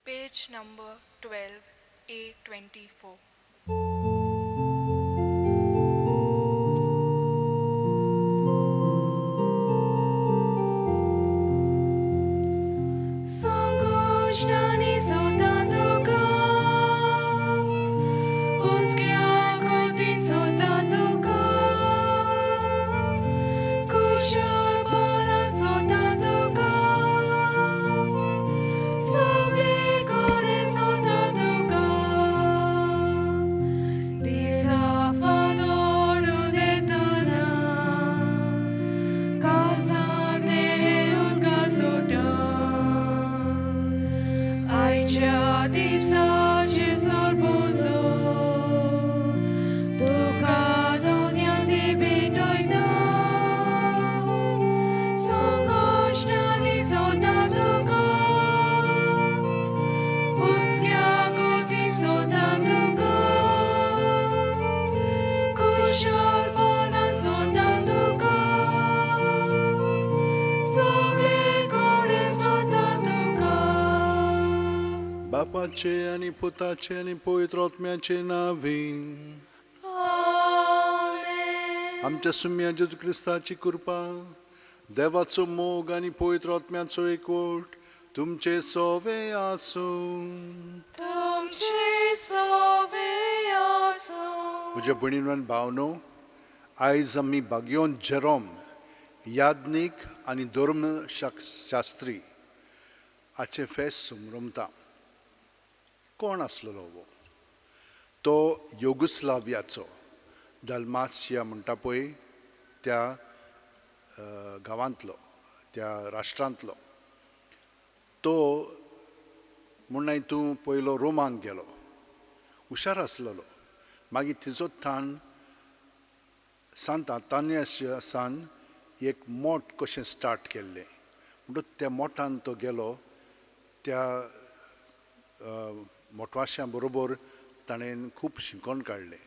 Page number 12, A24. संकोश्टांनी सोदता तुका, हुस्क्या गोतीन सोदता तुका, खुशालपणान सोदता तुका, सगळे कडेन सोदता तुका, दिसा फांतोड उदेतना काळजांत उद्गार सुट्टा, आयच्या दिसाचे सरबोजो तुका दोनयांनी भेटयता, संकोश्टांनी सोदता तुका, हुस्क्या गोतीन सोदता तुका, खुशालपणान सोदता तुका, सगळे कडेन सोदता तुका. बापाचे आनी पुताचे आनी पवित्र आत्म्याचे नांवे. आमेन. आमच्या सुम्या जेजू क्रिस्ताची कृपा, देवाचो मोग आनी पवित्र आत्म्याचो एकवट तुमचे सोवे आसूं. तुमचे सोवे आसूं. म्हज्या भयणीनो आनी भावनो, आयज आमी भाग्योन जेरोम याज्ञीक आनी धर्म शास्त्री हाचें फेस्त समरमता. कोण आसलेलो हो? तो योगुस्लावियाचो दलमासिया म्हणटा पळय त्या गांवांतलो, त्या राष्ट्रांतलो. तो म्हणून तूं पयलो रोमाक गेलो, हुशार आसलेलो. मागीर थंयचो थान सांत आतान्यासान एक मोठ कशें स्टार्ट केल्लें, म्हणटकच त्या मोठान तो गेलो. त्या मोटवाश्यां बरोबर ताणें खूब शिकोवन काडलें.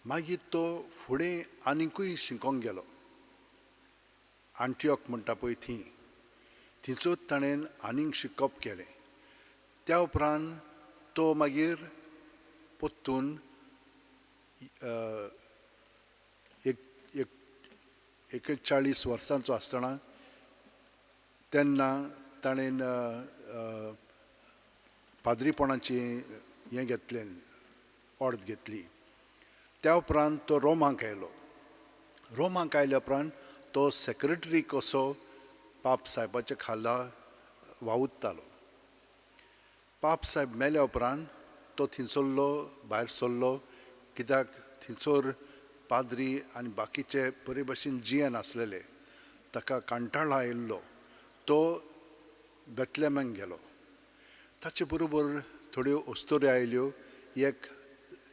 मागीर तो फुडें आनिकूय शिकोंक गेलो आंटियोक म्हणटा पळय थंय, थंयचोच ताणें आनीक शिकप केलें. त्या उपरांत तो मागीर परतून एक एक 41 वर्सांचो आसतना तेन्ना ताणें पाद्रीपणाचें हें घेतलें, ऑर्द घेतली. त्या उपरांत तो रोमाक आयलो. रोमाक आयल्या उपरांत तो सेक्रेटरी कसो पाप साहेबाच्या खाला वावुरतालो. पाप साहेब मेल्या उपरांत तो थंयसरलो भायर सरलो, कित्याक थंयसर पाद्री आनी बाकीचे बरे भशेन जियेनासलेले, ताका कंटाळो आयिल्लो. तो बेतलेमाक गेलो. ताचे बरोबर थोड्यो अस्तुऱ्यो आयल्यो. एक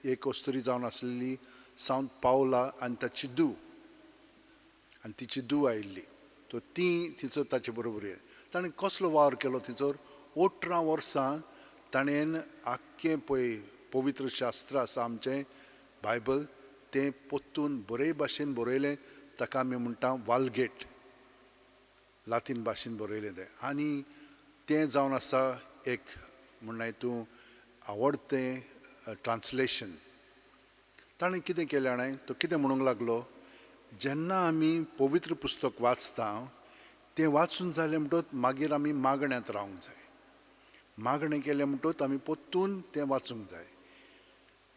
एक अस्तुरी जावन आसलेली सांत पावला आनी ताची धूव, आनी तिची धूव आयिल्ली. तो ती थंयसर ताचे बरोबर येयली. ताणें कसलो वावर केलो थंयसर? 18 वर्सां ताणें आख्खें पळय पवित्र शास्त्र आसा आमचें बायबल, तें परतून बरे भाशेन बरयलें. ताका आमी म्हणटा वालगेट, लातीन भाशेन बरयलें तें. आनी तें जावन आसा एक म्हणल्यार तूं आवडतें ट्रान्सलेशन. ताणें कितें केलें जाणा, तो कितें म्हणूंक लागलो, जेन्ना आमी पवित्र पुस्तक वाचता तें वाचून जालें म्हणटकच मागीर आमी मागण्यांत रावंक जाय. मागणें केलें म्हणटकच आमी परतून तें वाचूंक जाय.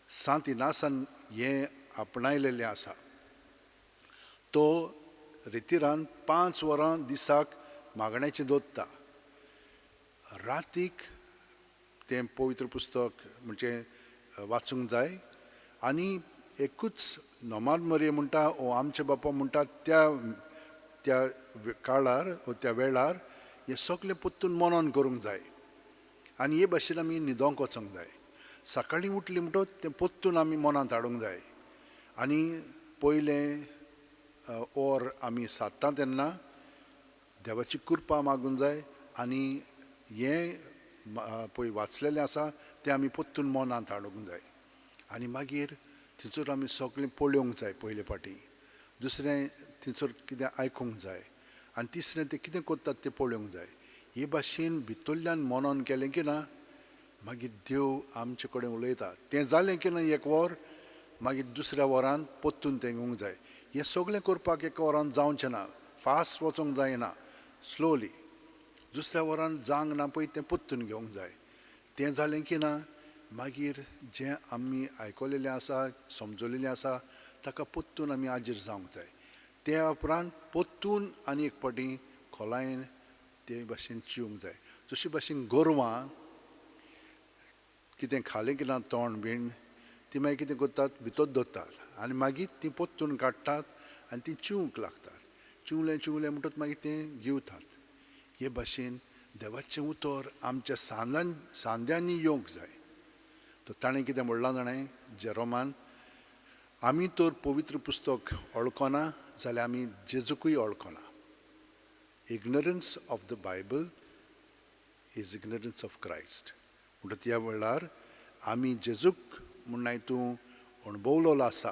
सांत इनासान हें आपणायलेलें आसा. तो रितिरान 5 वरां दिसाक मागण्याचें दवरता. रातीक तें पवित्र पुस्तक म्हणजे वाचूंक जाय. आनी एकूच नोमान मरिये म्हणटा ओ आमचे बापा म्हणटा त्या त्या काळार ओ त्या वेळार हें सगळें परतून मनन करूंक जाय. आनी हे भाशेन आमी न्हिदोंक वचोंक जाय. सकाळीं उठली म्हणटकच तें परतून आमी मनांत हाडूंक जाय. आनी पयलें ओर आमी सादता तेन्ना देवाची कृपा मागूंक जाय. आनी हें पळय वाचलेलें आसा तें आमी परतून मनांत हाडूंक जाय. आनी मागीर थंयसर आमी सगळें पळोवंक जाय पयले फावटी, दुसरें थंयसर कितें आयकूंक जाय, आनी तिसरें तें कितें करतात तें पळोवंक जाय. हे भाशेन भितरल्यान मनन केलें की ना मागीर देव आमचे कडेन उलयता. तें जालें की ना एक वर, मागीर दुसऱ्या वरान परतून तें घेवंक जाय. हें सगळें करपाक एका वरान जावचें ना, फास्ट वचोंक जायना, स्लोली. दुसऱ्या वरान जावंक ना पळय तें परतून घेवंक जाय. तें जालें की ना मागीर जें आमी आयकलेलें आसा, समजलेलें आसा, ताका परतून आमी आजीर जावंक जाय. त्या उपरांत परतून आनी एक फावटी खोलायेन ते भाशेन चिवंक जाय. जशे भाशेन गोरवां कितें खालें की ना तोंड बीण, ती मागीर कितें करतात, भितर दवरतात आनी मागीर ती परतून काडटात आनी ती चिवंक लागतात. चिवलें चिवलें म्हणटच मागीर तें घेवतात. हे भाशेन देवाचें उतर आमच्या सांद्यांनी येवंक जाय. तर ताणें कितें म्हणलां जाणें जेरोमान, आमी तर पवित्र पुस्तक वळखना जाल्यार आमी जेजूकूय वळखना. Ignorance of the Bible is ignorance of Christ. म्हणटा त्या वेळार आमी जेजूक म्हण तूं अणभवलोलो आसा,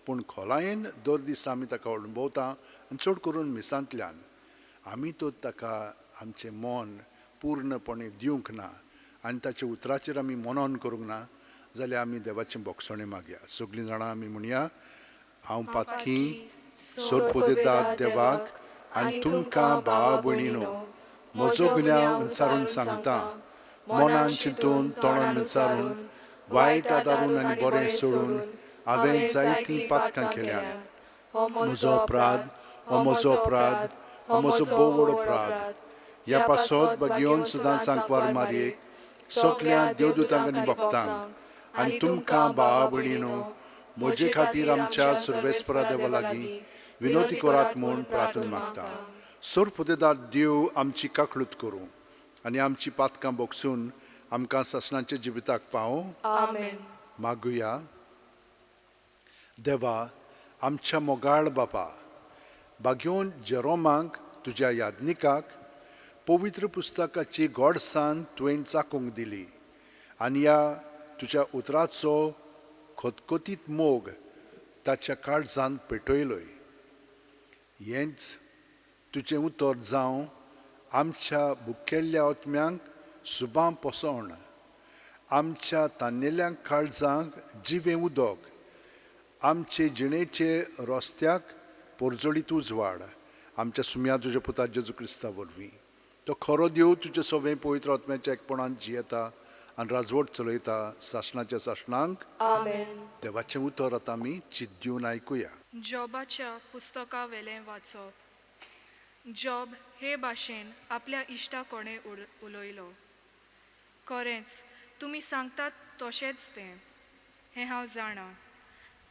पूण खोलायेन दर दिसा आमी ताका अणभवता आनी चड करून मिसांतल्यान आमी तर ताका आमचें मन पूर्णपणे दिवंक ना आनी ताच्या उतराचेर आमी मनन करूंक ना जाल्यार आमी देवाचें बोगसणें मागया. सगळीं जाणां आमी म्हणया, हांव पातकी सोरपोदेदाद देवाक आनी तुमकां भावा भयणीनो म्हजो गुन्यांव विचारून सांगता, मनान चिंतून तोंडान विचारून वायट आदारून आनी बरें सोडून हांवें जायतीं पातकां केल्यांत. म्हजो अपराध, हो म्हजो अपराध, हो म्हजो भोव व्हड अपराध. ह्या पासत बगयोन सुद्दां सांकवार मारयेक सगल्या देवदूतांक आनी भक्तांक आनी तुमकां भावा भयणीनो म्हजे खातीर आमच्या सर्वेस्परा देवा लागीं विनोती करात म्हूण प्रार्थना मागता. सोरपुदेदार देव आमची काकळूत करूं आनी आमची पातकां बोगसून आमकां सासणाच्या जिविताक पावों. आमेन. मागुया. देवा आमच्या मोगाळ बापा, बागयोन जेरोमाक तुज्या यादनिकाक पवित्र पुस्तकाची गोडसान तुवें चाकूंक दिली आनी ह्या तुज्या उतराचो खतखतीत मोग ताच्या काळजान पेटयलोय. हेंच तुजें उतर जावं आमच्या भुकेल्ल्या आत्म्यांक सुबां पोसवण, आमच्या तान्नेल्या काळजांक जिवें उदक, आमचे जिणेचे रस्त्याक पोरजोळीत उजवाड, आमच्या सुम्या तुज्या पुता जेजू क्रिस्ता वरवीं. तो खरो देव तुजे सवें पवित्र आत्म्याच्या एकपणान जियेता आनी राजवट चलयता सासणाच्या सासणांक. आमेन. देवाचें उतर आतां आमी चित दिवन आयकुया. जॉबाच्या पुस्तका वेलें वाचप. जॉब हे भाशेन आपल्या इश्टा कोणें उलयलो, खरेंच तुमी सांगतात तशेंच तें, हें हांव जाणा.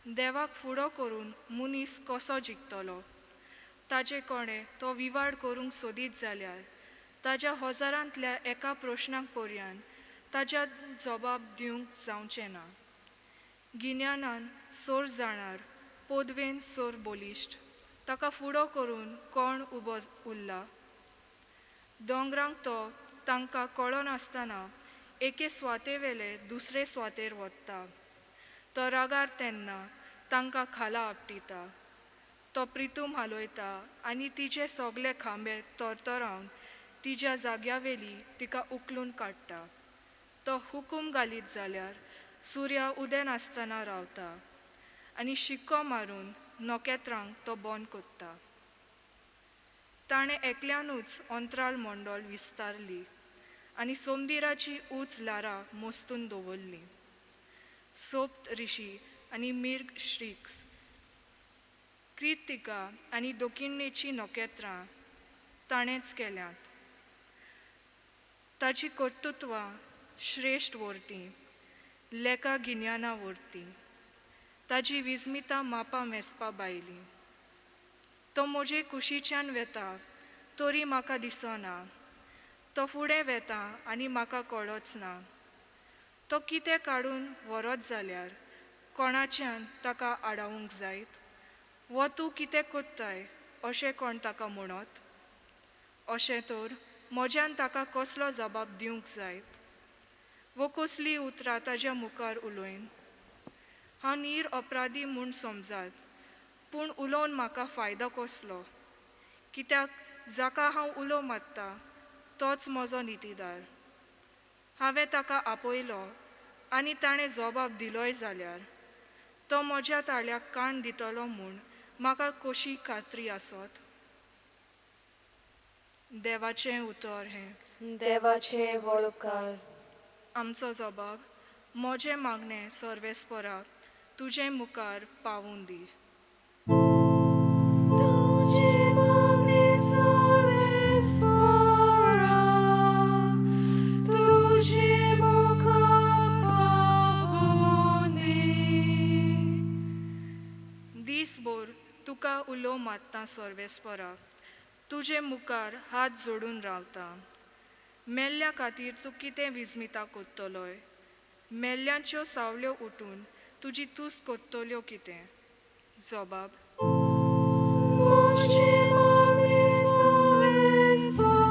देवाक फुडो करून मनीस कसो जिखतलो? ताजे कोणें तो विवाड करूंक सोदीत जाल्यार ताज्या हजारांतल्या एका प्रश्नाक पर्यान ताज्या जबाब दिवंक जावचें ना. गिन्यानान सोर जाणार, पदवेन सोर बलिश्ट, ताका फुडो करून कोण उबो उरला? दोंगरांक तो तांकां कळनासतना एके सुवातेवेले दुसरे सुवातेर वता. तो रागार तेन्ना तांकां खाला आपटिता. तो प्रितूम हालयता आनी तिचे सगळे खांबे तरतरावन तिज्या जाग्यावेली तिका उखलून काडटा. तो हुकूम घालीत जाल्यार सुर्या उदेनासतना रावता आनी शिक्को मारून नखेत्रांक तो बंद करता. ताणें एकल्यानूच अंतराळ मंडळ विस्तारली आनी सोमदिराची ऊंच ल्हारां मोस्तून दवरलीं. सोप्त ऋषी आनी मिर्ग श्रीक्स, कृतिका आनी दक्षिणेचीं नखेत्रां ताणेंच केल्यांत. ताची कर्तृत्वां श्रेश्ठ व्हरती, लेखा गिन्याना व्हरती, ताजी विस्मिता मापा मेजपा भायली. तो म्हजे कुशीच्यान वेता तरी म्हाका दिसना, तो फुडें वेता आनी म्हाका कळच ना. तो कितें काडून व्हरत जाल्यार कोणाच्यान ताका आडावंक जायत? वो तूं कितें कोत्ताय अशें कोण ताका म्हणत? अशें तर म्हज्यान ताका कसलो जबाब दिवंक जायत? वो कसलीं उतरां ताज्या मुखार उलयन? हांव नीर अपराधी म्हूण समजात, पूण उलोवन म्हाका फायदो कसलो? कित्याक जाका हांव उलो मारता तोच म्हजो नितीदार. हांवें ताका आपयलो आनी ताणें जबाब दिलोय जाल्यार तो म्हज्या ताळ्याक कान दितलो म्हूण म्हाका कशी खात्री आसत? देवाचें उतर हें. देवाचे वळकार. आमचो जबाब म्हजें मागणें सर्वेस्परा तुजे मुखार पावूं दी. तुझे मागणें सर्वेस्परा तुझे मुखार पावूं दी. दीसभर तुका उलो मारता सर्वेस्परा, तुजे मुखार हात जोडून रावता. मेल्ल्या खातीर तूं कितें विस्मिता कोत्तलोय? मेल्ल्यांच्यो सावल्यो उठून तुजी तूस कोत्तल्यो कितें? जबाब. म्हजें मागणें सर्वेस्परा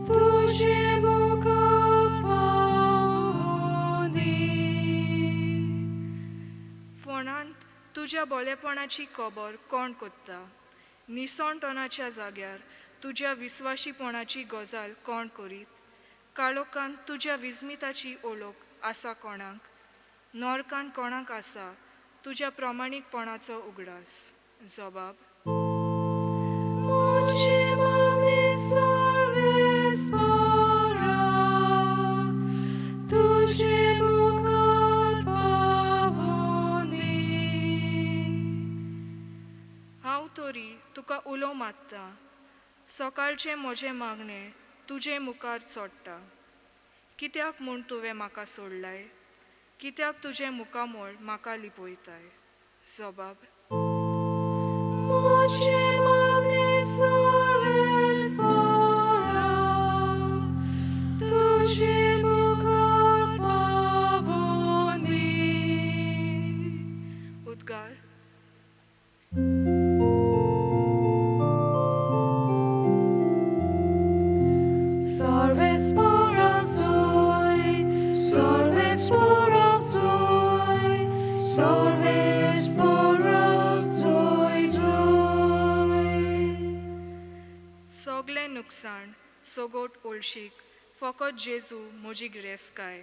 तुझे मुखार पावूं दी. फोंडांत तुज्या बोलेपणाची खबर कोण कोत्ता? निसणटणाच्या जाग्यार तुज्या विस्वाशीपणाची गजाल कोण करीत? काळोखांत तुज्या विस्मिताची ओळख आसा कोणाक? नॉर्कान कोणाक आसा तुज्या प्रमाणीकपणाचो उगडास? जबाब. म्हजें मागणें सर्वेस्परा तुझे मुखार पावूं दी. हांव तरी तुका उलो मारता, सकाळचें म्हजें मागणें तुजे मुखार चोडटा. कित्याक म्हूण तुवें म्हाका सोडलाय? कित्याक तुजें मुखामळ म्हाका लिपयताय? जबाब. म्हजें मागणें सर्वेस्परा तुझे मुखार पावूं दी. उद्गार. सर्वेस्परा जोय, सर्वेस्परा जोय, सर्वेस्परा जोय जोय. सगलें नुकसाण सगोट ओळशीक फकत जेजू म्हजी गिरेस्तकाय,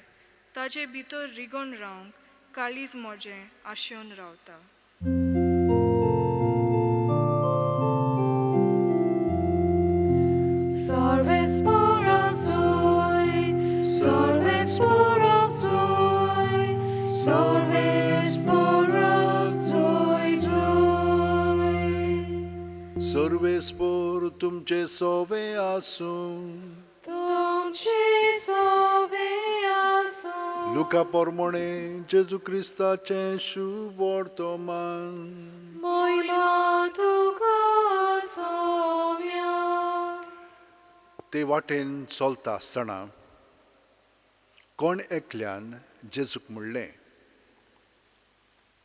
ताजे भितर रिगोन रावंक काळीज म्हजें आशेवन रावता. सर्वेस्परा जोय, सर्वेस्परा जोय, सर्वेस्परा जोय जोय. सर्वेस्पोर तुमचे सोवे आसूं. तुमचे सोवे आसूं. लुका पोरमोणे जेजू क्रिस्ताचें शुभ वर्तमान. मोहिमा तुका सोम्या. ते वाटेन चलता आसतना कोण एकल्यान जेजूक म्हणलें,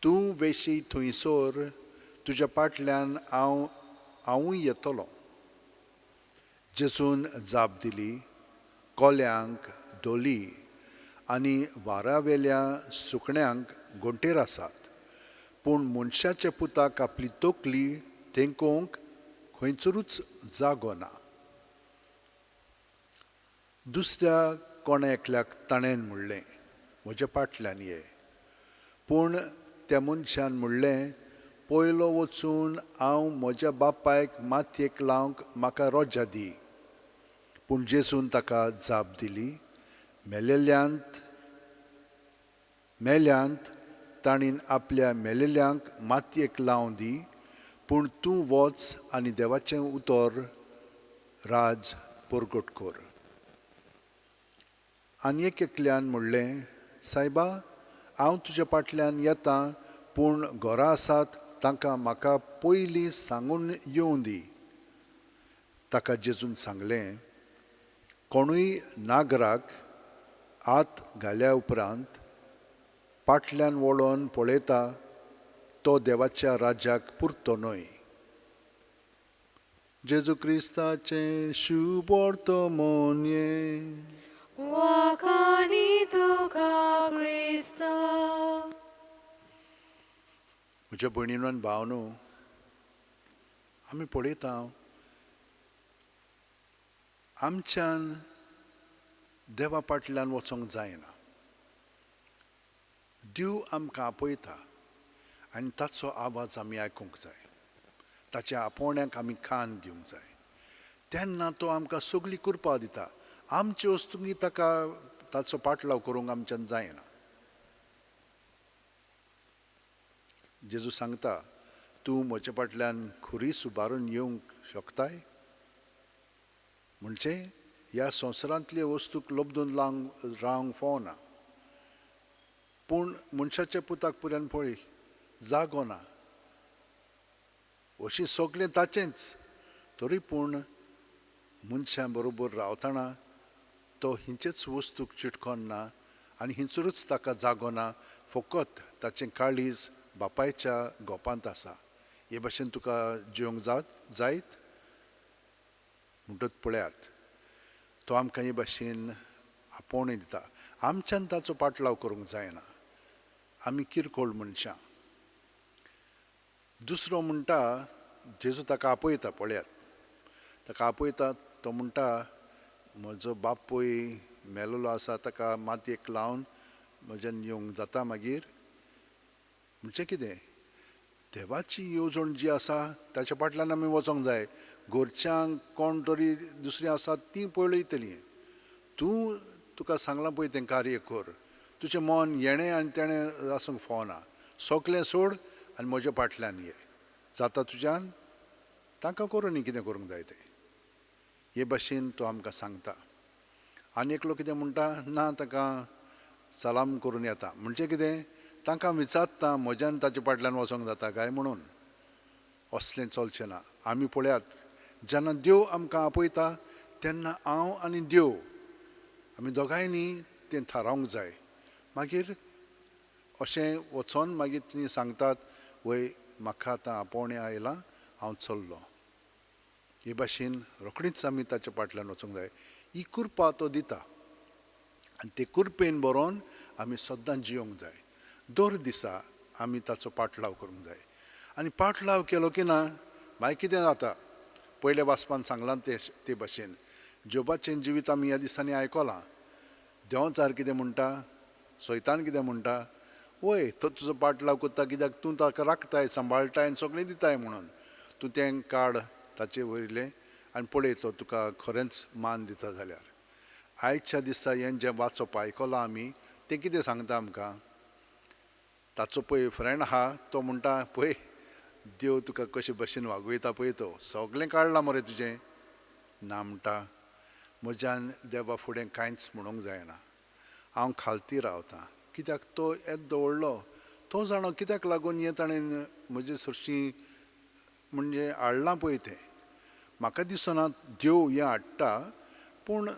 तूं वेशी थंयसर तुज्या फाटल्यान हांव हांवूय येतलो. जेजून जाप दिली, कोल्यांक धोली आनी वारावेल्या सुकण्यांक घोंटेर आसात, पूण मनशाच्या पुताक आपली तकली तेंकोवंक खंयसरूच जागो ना. दुसऱ्या कोणा एकल्याक ताणें म्हणलें, म्हज्या फाटल्यान ये. पूण त्या मनशान म्हणलें, पयलो वचून हांव म्हज्या बापायक मातयेक लावंक म्हाका रोजा दी. पूण जेजून ताका जाप दिली, मेल्यांत ताणीन आपल्या मेलेल्यांक मातयेक लावं दी, पूण तूं वच आनी देवाचें उतर राज परगट कर. आनी एक एकल्यान म्हणलें, सायबा, हांव तुज्या फाटल्यान येता, पूण घरा आसात तांकां म्हाका पयलीं सांगून येवं दी. ताका जेजून सांगलें, कोणूय नागराक हात घाल्या उपरांत फाटल्यान वळोन पळयता तो देवाच्या राज्याक पुरतो न्हय. जेजू क्रिस्ताचें शुभ वर्तमान हें. वाखाणी तुका क्रिस्ता. म्हज्या भयणीनो आनी भावनो, आमी पळयता आमच्यान देवा फाटल्यान वचोंक जायना. देव आमकां आपयता आनी ताचो आवाज आमी आयकूंक जाय, ताच्या आपोवण्याक आमी कान दिवंक जाय. तेन्ना तो आमकां सगली कृपा दिता. आमचे वस्तूंनी ताका ताचो पाटलाव करूंक आमच्यान जायना. जेजू सांगता, तूं म्हजे फाटल्यान खुरीस उबारून येवंक शकताय? म्हणजे ह्या संवसारांतले वस्तूक लब्दून लावंक रावंक फावना, पूण मनशाच्या पुताक पुऱ्यान पळय जागो ना. अशी सगळें ताचेंच, तरी पूण मनशां बरोबर रावतना तो हिंचेच वस्तूक चिटकोन ना आनी हिंचरूच ताका जागो ना. फकत ताचें काळीज बापायच्या गोपांत आसा. हे भाशेन तुका जिवंक जायत म्हणटच पळयात, तो आमकां हे भाशेन आपोवणें दिता. आमच्यान ताचो पाटलाव करूंक जायना, आमी किरकोळ मनशां. दुसरो म्हणटा, जेजू ताका आपयता, पळयात ताका आपयता. तो म्हणटा, म्हजो बापूय मेलोलो आसा, ताका मातयेक लावन म्हज्यान येवंक जाता मागीर? म्हणजे कितें, देवाची येवजण जी आसा ताच्या फाटल्यान आमी वचोंक जाय. घरच्यांक कोण तरी दुसरीं आसा तीं पळयतलीं, तूं तुका सांगलां पळय तें कार्य कर, तुजें मन येणें आनी तेणें आसूंक फावना, सगलें सोड आनी म्हज्या फाटल्यान ये. जाता तुज्यान? तांकां करूं न्ही कितें करूंक जाय तें. हे भाशेन तो आमकां सांगता. आनी एकलो कितें म्हणटा, ना ताका सलाम करून येता. म्हणजे कितें, तांकां विचारता म्हज्यान ताचे फाटल्यान वचोंक जाता काय म्हणून. असलें चलचें ना. आमी पळयात, जेन्ना देव आमकां आपयता तेन्ना हांव आनी देव आमी दोगांयनी तें थारावंक जाय. मागीर अशें वचोन मागीर तीं सांगतात, वय म्हाका आतां आपोवणें आयलां, हांव चल्लो. हे भाशेन रोखडीच आमी ताच्या फाटल्यान वचूंक जाय. ही कृपा तो दिता आनी ते कृपेन बरोवन आमी सद्दां जियोंक जाय. दर दिसा आमी ताचो पाटलाव करूंक जाय. आनी पाटलाव केलो की ना मागीर कितें जाता, पयल्या वाचपान सांगलां ते भाशेन जोबाचें जिवीत आमी ह्या दिसांनी आयकलां. देंवचार कितें म्हणटा, सैतान कितें म्हणटा, वय तो तुजो पाटलाव करता कित्याक तूं ताका राखताय, सांबाळटाय आनी सगळें दिताय म्हणून. तूं तें काड ताचे वयलें आनी पळय तो तुका खरेंच मान दिता जाल्यार. आयच्या दिसा हें जें वाचप आयकलां आमी तें कितें सांगता आमकां? ताचो पळय फ्रेंड आहा तो म्हणटा, पळय देव तुका कशे भशेन वागयता पळय, तो सगळें काडलां मरे तुजें. ना म्हणटा, म्हज्यान देवा फुडें कांयच म्हणूंक जायना, हांव खालती रावतां. कित्याक तो येद्दो व्हडलो, तो जाणो कित्याक लागून हें ताणें म्हजे सरशीं म्हणजे हाडलां पळय तें. म्हाका दिसना देव हें हाडटा, पूण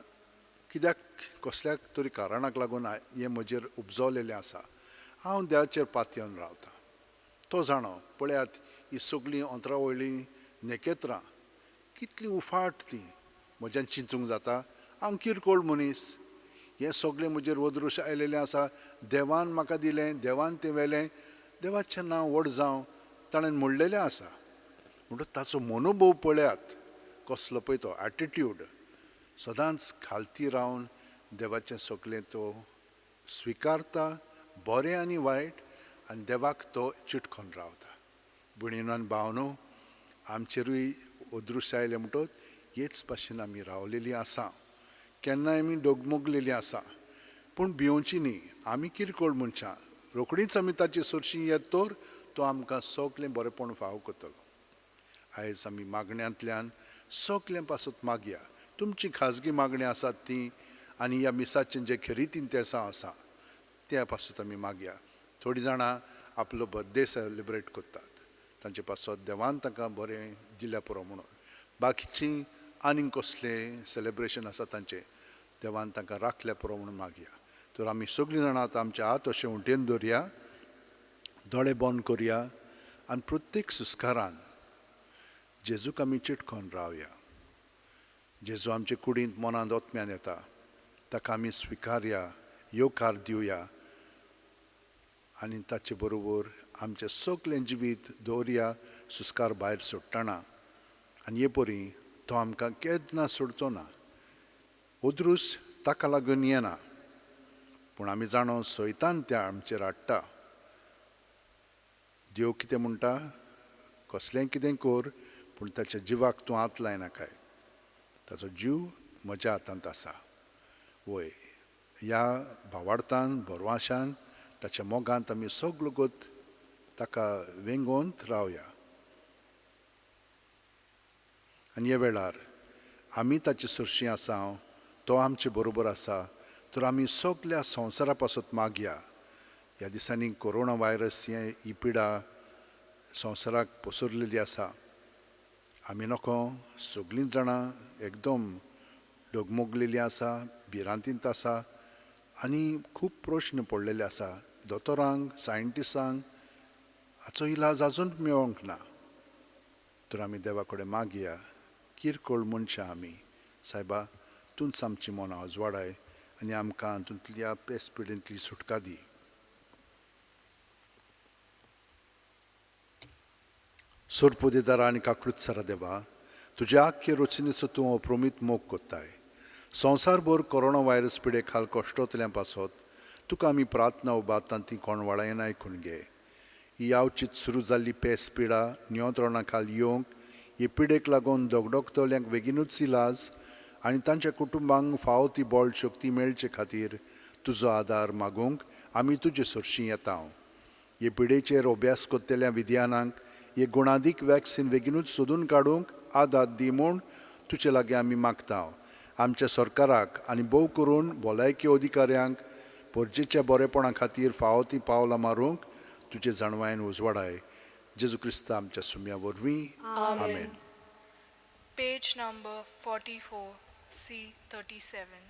कित्याक कसल्याक तरी कारणाक लागून हें म्हजेर उपजवलेलें आसा. हांव देवाचेर पातयेवन रावतां. तो जाणो, पळयात ही सगळीं अंतरा वयलीं नखेत्रां कितलीं उफाट तीं, म्हज्यान चिंतूंक जाता. हांव किरकोळ मनीस, हें सगळें म्हजेर वदृश आयलेलें आसा. देवान म्हाका दिलें, देवान तें व्हेलें, देवाचें नांव व्हड जावं ताणें म्हणलेलें आसा. म्हणटच ताचो मनोभोव पळयात कसलो पळय तो एटिट्यूड, सदांच खालती रावन देवाचें सगळें तो स्विकारता, बरें आनी वायट, आनी देवाक तो चिटकोन रावता. भयणीनो आनी भावनो, आमचेरूय अदृश्य आयलें म्हणटच हेच भाशेन आमी रावलेलीं आसा. केन्नाय आमी डगमगलेलीं आसा, पूण भिवची न्ही. आमी किरकोळ मनशां, रोखडीच आमी ताचे सरशीं येत तर तो आमकां सगळें बरेंपण फाव करतलो. आयज आमी मागण्यांतल्यान सगळें पासत मागया. तुमची खाजगी मागणी आसात ती आनी ह्या मिसाचें जें खेरीतीन तेसांव आसा त्या पासत आमी मागया. थोडीं जाणां आपलो बर्थडे सेलिब्रेट करतात, तांचे पासत देवान तांकां बरें दिल्या पुरो म्हणून. बाकीचीं आनीक कसलें सेलिब्रेशन आसा तांचें देवान तांकां राखल्या पुरो म्हणून मागया. तर आमी सगळीं जाणां आतां आमचे हात अशें उंटेन दवरया, दोळे बंद करया आनी प्रत्येक सुस्कारान जेजूक आमी चिटकोन रावया. जेजू आमचे कुडींत मनांत ओतम्यान येता, ताका आमी स्विकारया, येवकार दिवया आनी ताचे बरोबर आमचें सगळें जिवीत दवरया सुस्कार भायर सोडटना. आनी हे परी तो आमकां केन्ना सोडचो ना. अदृश्य ताका लागून येना, पूण आमी जाणो सैतान त्या आमचेर हाडटा. देव कितें म्हणटा, कसलेंय कितें कर पूण ताच्या जिवाक तूं हात लायनाकाय, ताचो जीव म्हज्या हातांत आसा. वय, ह्या भावार्थान भरवाशान ताच्या मोगांत आमी सगलो गोत ताका वेंगोवंत रावया. आनी ह्या वेळार आमी ताचे सरशी आसा, तो आमचे बरोबर आसा, तर आमी सगल्या संवसारा पासत मागया. ह्या दिसांनी कोरोना व्हायरस हें ही पिडा संवसाराक पसरलेली आसा. आमी नको सगळीं जाणां एकदम डगमगलेली आसा, भिरांतींत आसा आनी खूब प्रश्न पडलेले आसा. दोतोरांक, सायंटिस्टांक हाचो इलाज आजून मेळोंक ना. तर आमी देवा कडेन मागया. किरकोळ मनशां आमी, सायबा तूंच आमची मनां उजवाडाय आनी आमकां हातूंतल्या पेस पिडेंतली सुटका दी. सोरपोदेदारा आनी काकळूत देवा, तुज्या आख्खे रचनेचो तूं अप्रमीत मोग कोत्ताय. संवसारभर कोरोना व्हायरस पिडे खाल कश्टोतल्या पासत तुका आमी प्रार्थना उबारता, ती कोण वळायन आयकून घे. ही आवचीत सुरू जाल्ली पेस पिडा नियंत्रणा खाल येवंक, हे पिडेक लागून दगडगतल्यांक बेगीनूच इलाज आनी तांच्या कुटुंबांक फावो ती बळ शक्ती मेळचे खातीर तुजो आदार मागूंक आमी तुजे सरशीं येता. हे पिडेचेर अभ्यास करतल्या विद्यानांक हे गुणादीक वॅक्सिन बेगीनूच सोदून काडूंक आदार दी म्हूण तुजे लागीं आमी मागता. आमच्या सरकाराक आनी भोव करून भलायकी अधिकाऱ्यांक परजेच्या बरेपणा खातीर फावो ती पावलां मारूंक तुजे जाणवायेन उजवाडाय. जेजू क्रिस्ता आमच्या सुम्या वरवीं, आमेन. Page number 44, C 37.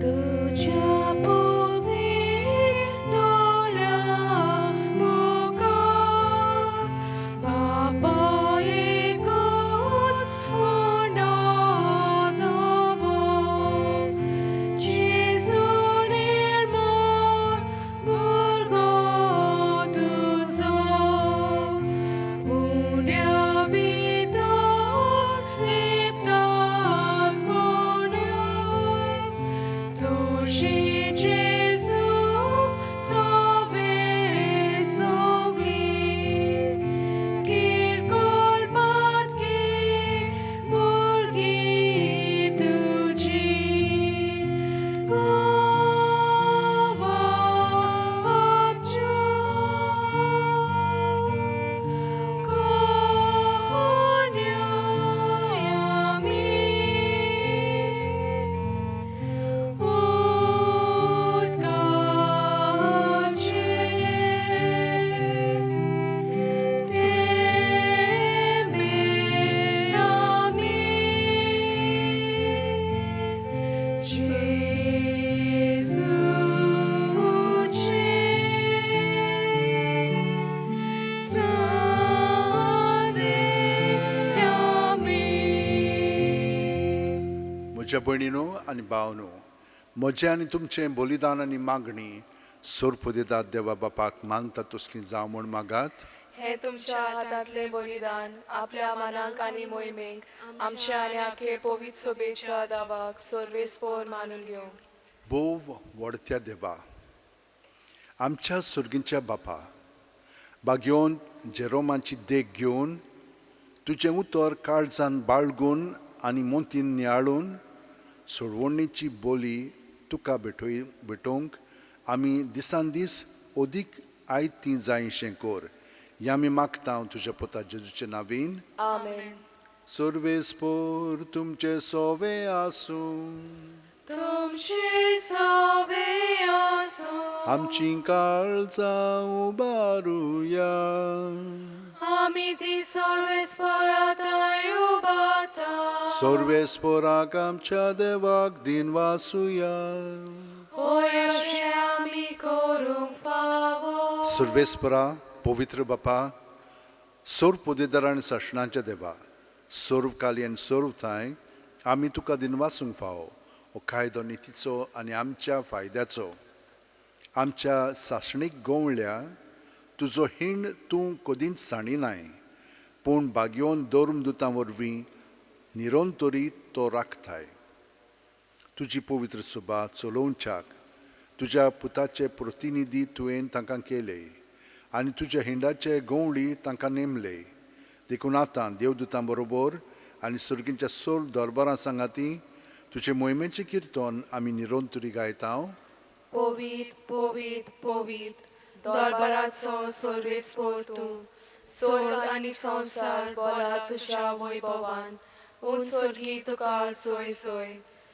तुज्या पवित्र दोळ्यां मुखार बापा एकूच उंडो दवर, जेजू निर्मळ भुरगो तुजो, उंड्या भितर लिपतात कोणूय, तुजी जेजू सोवे सगळीं, किरकोळ पातकी भुरगीं तुजी, गोवा कोन्यूय आमी उदकाचेर तेंबे आमी जेजूचे सादे आमी. म्हज्या भयणीनो आनी भावनो, म्हजें आनी तुमचें बलिदान आनी मागणी सोरपोदेदाद देवा बापाक मानता तसली जावं म्हूण मागात. हे तुमच्या हातांतले बलिदान आपल्या मानाक आनी मोहिमेक आमच्या आनी आखे पवित्र सोबेच्या दावाक सर्वेस्पोर मानून घेवंक. भोव व्हडत्या देवा, आमच्या सुर्गींच्या बापा, बागेवन जेरोमाची देख घेवन तुजें उतर काळजान बाळगून आनी मोतीन नियाळून सोडवणीची बोली तुका भेटोवंक आमी दिसान दीस अदीक आयती जायशें कर, हें आमी मागता तुज्या पुता जेजूचे नावीन. आमेन. सर्वेस्पोर तुमचे सोवे आसूं. तुमचे सोवे आसूं. आमची काळजां उबारुया. आमी ती सर्वेस्पोराताय उबाता. सर्वेस्पोराक आमच्या देवाक दिनवासुया. होय, अशें आमी करूंक फावो. सर्वेस्परा, पवित्र बापा, सर्व पदवीदार आनी सासणाच्या देवा, सर्व काली आनी सर्व थांय आमी तुका दिनवासूंक फावो. हो कायदो नितीचो आनी आमच्या फायद्याचो. आमच्या सासणीक गवळ्या तुजो हीण तूं कदींच सांडिनाय. पूण भाग्योवन धर्मदुतां वरवीं निरंतरी तो राखताय. तुजी पवित्र सभा चलोवच्याक तुज्या पुताचे प्रतिनिधी तुवें तांकां केले आनी तुज्या हिंडाचे गंवळी तांकां नेमले. देखून आतां देवदुतां बरोबर आनी सर्गींच्या सर्व दरबारां सांगाती तुजे मोहिमेचें किर्तन आमी निरंतरी गायता. पवीत पवीत पवीत दरबाराचो सर्वेस्पोर तूं, स्वर्ग आनी संवसार बोला तुज्या वैभवान. उंच स्वर्गी तुका सोय सोय,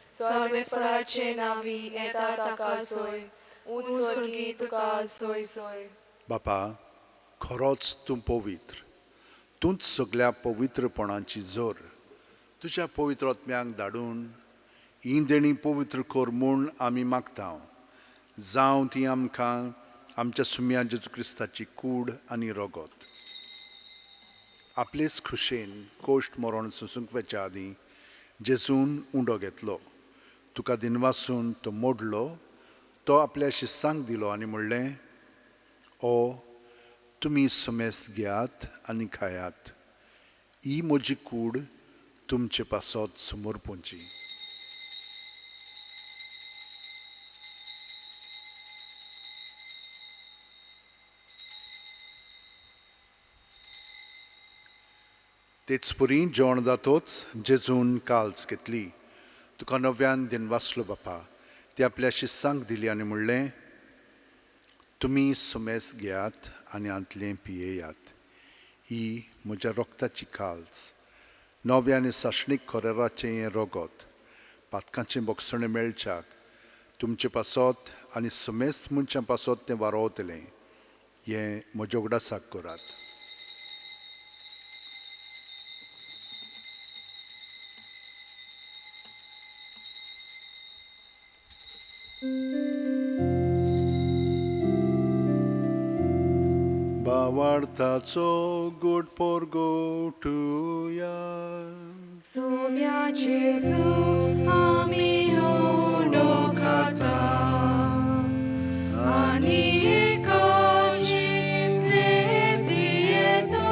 सर्वेस्पराचे नांवी येता ताका सोय, उंच स्वर्गी तुका सोय सोय. बापा, खरोच तूं पवित्र, तूंच सगल्या पवित्रपणाची जोर. तुज्या पवित्र आत्म्यांक धाडून हीं देणीं पवित्र कर म्हूण आमी मागता, जावं ती आमकां आमच्या सुम्या जेजू क्रिस्ताची कूड आनी रगत. आपलेच खुशेन कोश्ट मरण सोंसूंक वचच्या आदीं जेजून उंडो घेतलो, तुका दिनवासून तो मोडलो, तो आपल्या शिस्सांक दिलो आनी म्हणलें, ओ तुमी समेस्त घेयात आनी खायात, ही म्हजी कूड तुमचे पासत समर्पणची. तेच परी जेवण जातोच जेजून काल्स घेतली, तुका नव्यान दिनवासलो बापा, ती आपल्या शिस्सांक दिली आनी म्हणलें, तुमी सुमेस घेयात आनी हांतलें पियेयात, ही म्हज्या रक्ताची काल्स, नव्या आनी सासणीक खोरेराचें हें रगत, पातकांचें बक्षणें मेळच्याक तुमचे पासत आनी सुमेस्त मनशां पासत तें वारोवतलें, हें म्हज्या उगडासाक करात. भावार्थाचो गोड पोरगोटुया. सोम्या जेजू आमी उंडो खाता आनी एकाचितले पियेता,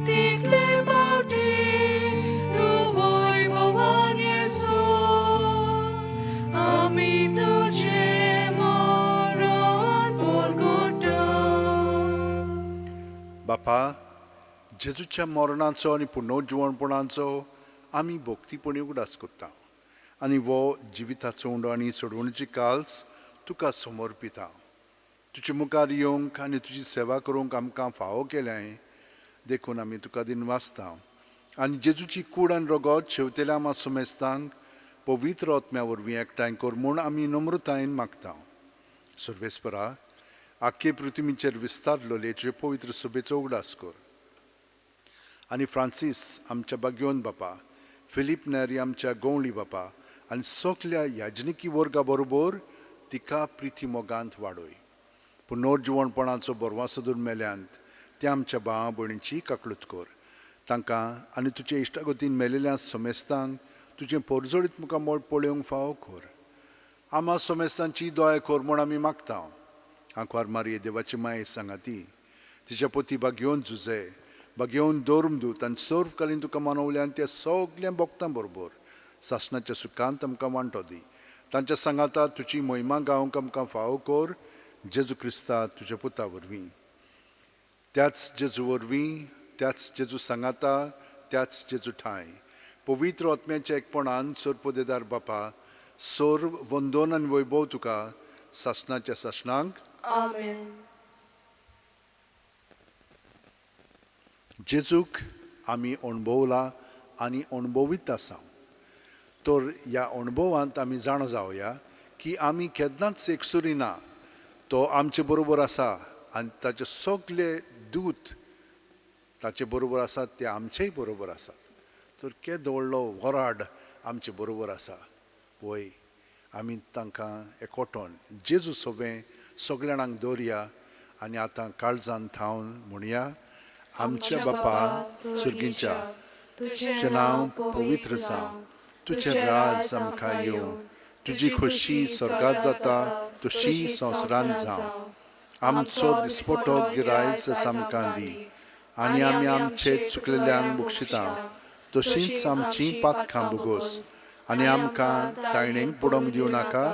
तितले फावटी तूं वैभवान येसो, आमी तुजें मरण परगटा. बापा, जेजूच्या मरणाचो आनी पुनर्जिवणपणाचो आमी भक्तीपणी उगडास करता आनी हो जिविताचो उंडो आनी सोडवणीची काल्स तुका समर्पिता. तुजे मुखार येवंक आनी तुजी सेवा करूंक आमकां फावो केलें, देखून आमी तुका दिनवासता आनी जेजूची कूड आनी रगत शेवतेल्या आमा सुमेस्तांक पवित्र आत्म्या वरवीं एकठांय कर म्हूण आमी नम्रतायेन मागता. सर्वेस्परा, आख्खे पृथ्वीचेर विस्तारलेले तुजे पवित्र सभेचो उगडास कर आनी फ्रांसीस आमच्या बाग्योन बापा, फिलीप नेरी आमच्या गवळी बापा आनी सगल्या याजनिकी वर्गा बरोबर तिका प्रिती मोगांत वाडय. पुनर्जिवणपणाचो बरवासो धरून मेल्यांत त्या आमच्या भावा भयणीची काकळूत कर, तांकां आनी तुजे इश्टागतीन मेलेल्या समेस्तांक तुजें पोरजोडीत मुखामळ पळोवंक फावो कर. आमा समेस्तांची दया कर म्हूण आमी मागता. आंकवार मारये देवाची माये सांगाती तिच्या पोती बागेवन झुजे बागेवन धर्मदूत आनी सर्वकालीन तुका मानवल्यान त्या सगल्या भक्तां बरोबर सासणाच्या सुखांत आमकां वांटो दी. तांच्या सांगाता तुजी महिमा गावंक आमकां फावो कर, जेजू क्रिस्ता तुज्या पुता वरवीं. त्याच जेजू वरवीं, त्याच जेजू सांगाता, त्याच जेजू ठांय पवित्र आत्म्याच्या एकपणान सर्वपदेदार बापा, सर्व वंदन आनी वैभव तुका सासणाच्या सासणांक. आमेन. जेजूक आमी अणभवला आनी अणभवीत आसा, तर ह्या अणभवांत आमी जाणा जावया की आमी केन्नाच एकसुरी ना, तो आमचे बरोबर आसा आनी ताचे सगले दूत ताचे बरोबर आसात, ते आमचेय बरोबर आसात. तर केदो व्हडलो वराड आमचे बरोबर आसा. वय, आमी तांकां एकवटोन जेजू सवें सगल्या जाणांक दवरया आनी आतां काळजान थावन म्हणया, आमच्या बापा सुर्गीच्या, तुजें नांव पवित्र जावं, तुजें राज आमकां येवं, तुजी खोशी स्वर्गात जाता तशी संवसारांत जावं. आमचो दिसपटो गिरायच आमकां दी, आनी आमी आमचे चुकलेल्यांक बक्षिता तशींच आमचीं पातकां भोगोस आनी आमकां तायणेक बुडोवंक दिवं नाका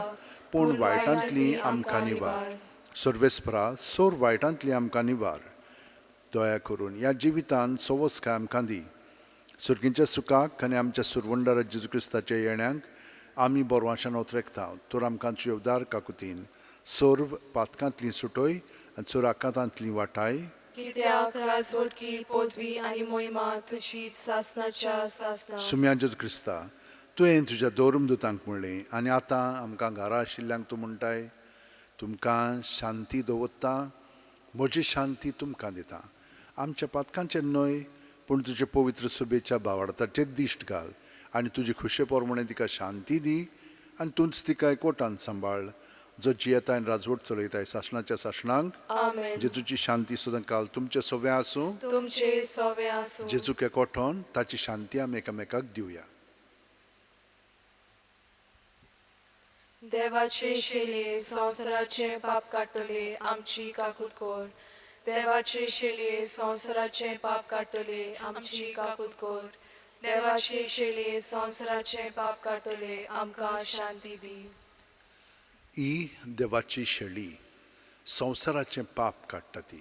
पूण वायटांतली आमकां निवार. सर्वेस्परा सोर वायटांतली आमकां निवार. दया करून ह्या जिवितान सवस्काय आमकां दी. सुर्गींच्या सुखाक आनी आमच्या सुरवंडारा जेजू क्रिस्ताच्या येण्याक आमी बरवाशान ओतरेकता. तर आमकां तुजे उदार काकुतीन सर्व पातकांतली सुटय आनी चोर आकांतांतली वाटाय. कित्याक राजवटकी पदवी आनी मोहिमा तुजी सासनाच्या सासना. सुम्या जेजू क्रिस्ता, तुवें तुज्या धर्मदुतांक म्हणलें आनी आतां आमकां घरा आशिल्ल्यांक तूं म्हणटाय, तुमकां शांती दवरता, म्हजी शांती तुमकां दिता. आमच्या पातकांचेर न्हय पूण तुजे पवित्र सभेच्या भावार्थाचेर दिश्ट घाल आनी तुजी खुशे प्रमाणे तिका शांती दी आनी तूंच तिका एकवटान सांबाळ, जो जियेता आनी राजवट चलयताय सासणाच्या सासणांक. आमेन. जेजूची शांती सदां काल तुमचे सवे आसूं. तुमचे सवे आसूं. जेजूक एकवटोन ताची शांती आमी एकामेकाक दिवया. देवाचे शेलये संवसाराचें पाप काडटले आमची काकूत कर. देवाचे शेलये संवसाराचें पाप काडटले आमची काकूत कर. देवाचे शेलये संवसाराचें पाप काडटले आमकां शांती दी. ही देवाची शेळी संवसाराचें पाप काडटा. ती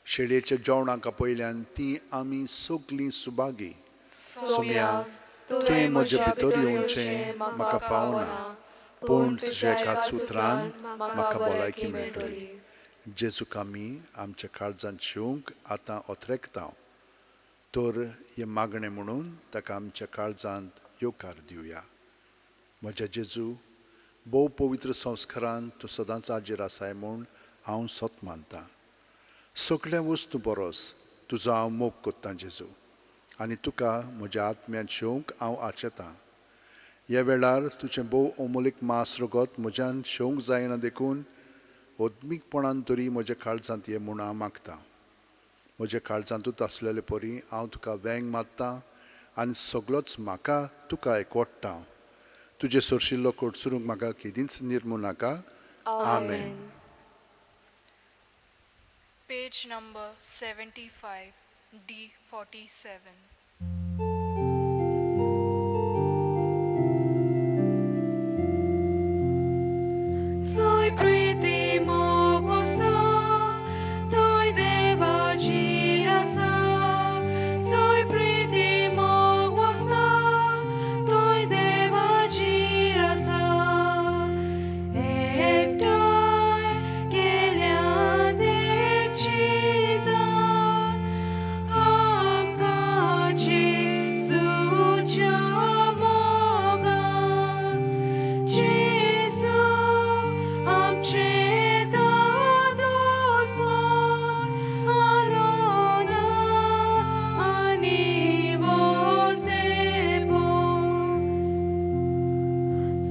शेळयेच्या जेवणाक आपयल्यान ती आमी सगलीं सुभागी. सोम्या, तुवें म्हजे भितर येवचें म्हाका फावना, पूण तुज्या एकाच उतरान म्हाका भलायकी मेळटली. जेजूक आमी आमच्या काळजांत शिवंक आतां ओथरेकता, तर हें मागणें म्हणून ताका आमच्या काळजांत येवकार दिवया. म्हज्या जेजू, भोव पवित्र संस्कारान तूं सदांच आजेर आसाय म्हूण हांव सत मानतां. सगळ्या वस्तू बरोस तुजो हांव मोग कोत्तां जेजू, आनी तुका म्हज्या आत्म्यांत शेवंक हांव आशेतां. ह्या वेळार तुजें भोव अमोलीक मांस रगत म्हज्यान शेवंक जायना देखून आत्मीकपणान तरी म्हज्या काळजांत ये म्हूण हांव मागतां. म्हज्या काळजांतूच आसलेले परी हांव तुका वेंग मारतां आनी सगलोच म्हाका तुका एकवडटा. तुजें सरशिल्लो कडसरूंक म्हाका केदींच निर्मू नाका. आमेन. Page number 75, D47. Soy priti mog wasta, toy deva jirasa. Soy priti mog wasta, toy deva jirasa. Ektoy gelya dekçidan, amka Jesu'ca mogan. Jesu, amche dadosmon, alona ani votepo.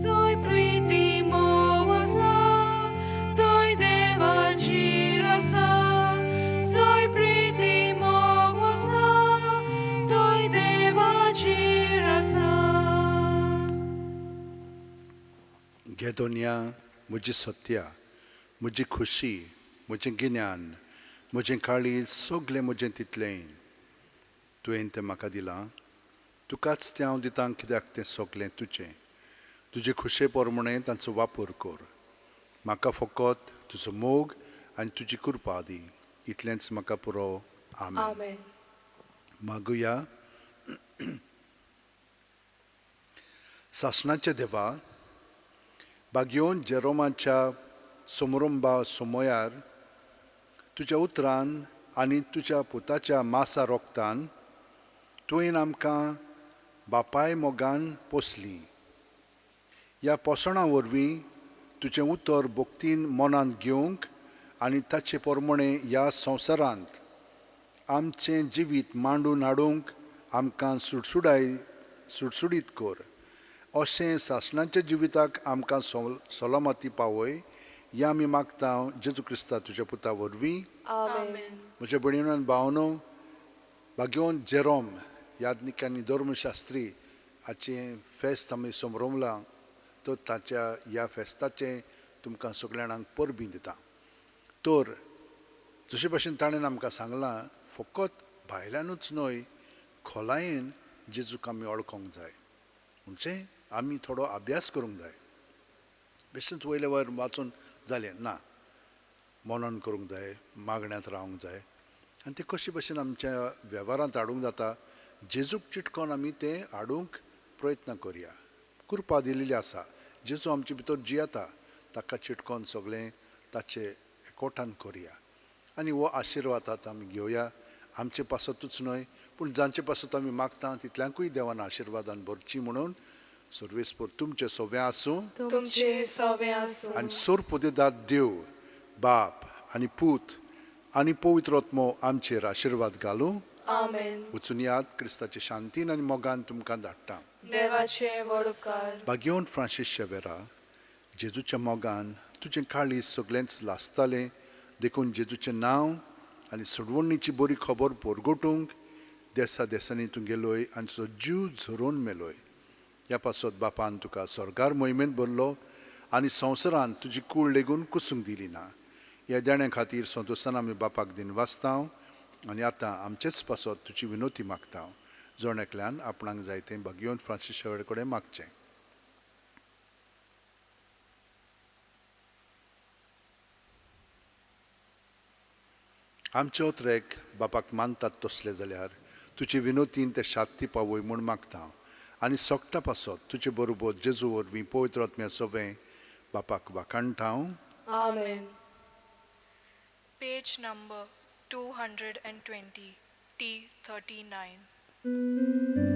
Soy priti moasa, toy deva jirasa. Soy priti moasa, toy deva jirasa. घे दोनया म्हजी सत्या, म्हजी खुशी, म्हजें गिन्यान, म्हजें काळीज, सगलें म्हजें तितलें तुवें तें म्हाका दिलां. तुकाच तें हांव दितां, कित्याक तें सगलें तुजें. तुजे खुशे प्रमाणें तांचो वापर कर. म्हाका फकत तुजो मोग आनी तुजी कृपा दी, इतलेंच म्हाका पुरो. आमेन. आमेन. मागुया. सासणाच्या देवा, बागयोन जेरोमाच्या समरंबा समयार तुज्या उतरान आनी तुज्या पुताच्या मासा रोगतान तुवें आमकां बापाय मोगान पोसली. ह्या पोसणां वरवीं तुजें उतर भक्तीन मनांत घेवंक आनी ताचे प्रमाणें ह्या संवसारांत आमचें जिवीत मांडून हाडूंक आमकां सुडसुडीत कर. अशें सासणाच्या जिविताक आमकां सलामती पावय, ह्या आमी मागता जेजू क्रिस्ता तुज्या पुता वरवीं. आमेन. म्हज्या भयणीनो आनी भावनो, भाग्योन जेरोम याज्ञीक आनी धर्मशास्त्री हाचें फेस्त आमी समरमलां, तर ताच्या ह्या फेस्ताचें तुमकां सगल्या जाणांक परबीं दिता. तर जशे भशेन ताणें आमकां सांगलां, फकत भायल्यानूच न्हय, खोलायेन जेजूक आमी वळखोंक जाय. म्हणजे आमी थोडो अभ्यास करूंक जाय. बेश्टेच वयले वयर वाचून जालें ना, मनन करूंक जाय, मागण्यांत रावंक जाय आनी तें कशे भशेन आमच्या वेव्हारांत हाडूंक जाता, जेजूक चिटकोन आमी तें हाडूंक प्रयत्न करया. कृपा दिलेली आसा, जेजू आमचे भितर जियेता, ताका चिटकोन सगळें ताचे एकवटान करया आनी हो आशिर्वाद आतां आमी घेवया. आमचे पासतूच न्हय पूण जांचे पासत आमी मागता तितल्यांकूय देवान आशिर्वादान भरची म्हणून सर्वेस्पर तुमचें सव्वें आसूं. तुमचे सोवे आसूं. आनी सोरपुदेदाद देव बाप आनी पूत आनी पवित्र आत्मो आमचेर आशिर्वाद घालूं. आमेन. वचून याद क्रिस्ताचे शांतीन आनी मोगान तुमकां धाडटा. देवाचे व्हड उपकार. भाग्यवंत फ्रांसीस शेवेरा, जेजूच्या मोगान तुजें काळीज सगळेंच लासतालें, देखून जेजूचें नांव आनी सोडवणीची बरी खबर परगटूंक देसा देसांनी तूं गेलोय आनी तुजो जीव झरोवन मेलोय. ह्या पासत बापान तुका स्वर्गार मोहिमेंत भरलो आनी संवसारांत तुजी कूळ लेगून कुसूंक दिली ना. ह्या देण्या खातीर संतोशान आमी बापाक दिनवासता आनी आतां आमचेच पासत तुजी विनोती मागता. जण एकल्यान आपणाक जाय तें भाग्यवंत फ्रांसीस शेवेरा कडेन मागचें. आमचे ओत्रेक बापाक मानतात तसले जाल्यार तुजे विनोतीन ते शांती पावय म्हूण मागता आनी सोगटा पासत तुजे बरोबर जेजू वरवीं पवित्र आत्म्या सवें बापाक वाखाणटा. आमेन. Page number 220, T 39.